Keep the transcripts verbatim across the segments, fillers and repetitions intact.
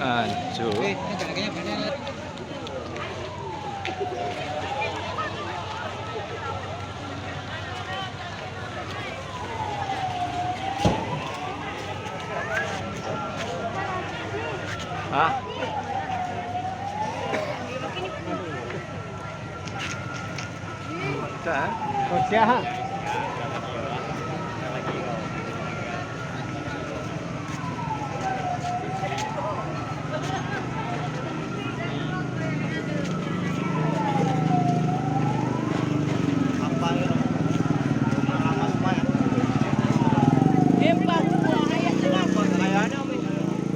Ancur. Hah? Pecah, eh? Pecah, ha?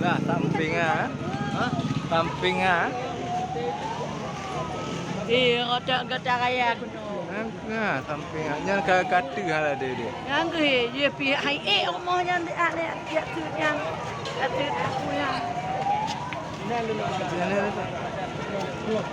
Lah, samping ah. Samping ah. Eh, otak gata raya keunoe. Nah, samping ah. Nyan ka, ka teuh lah dia, dia. Nyang geuh, ye pih hai eh rumoh nyan di aneuk jak teuk nyan. Ka teuk aku nyan. Nyan, nyan, nyan.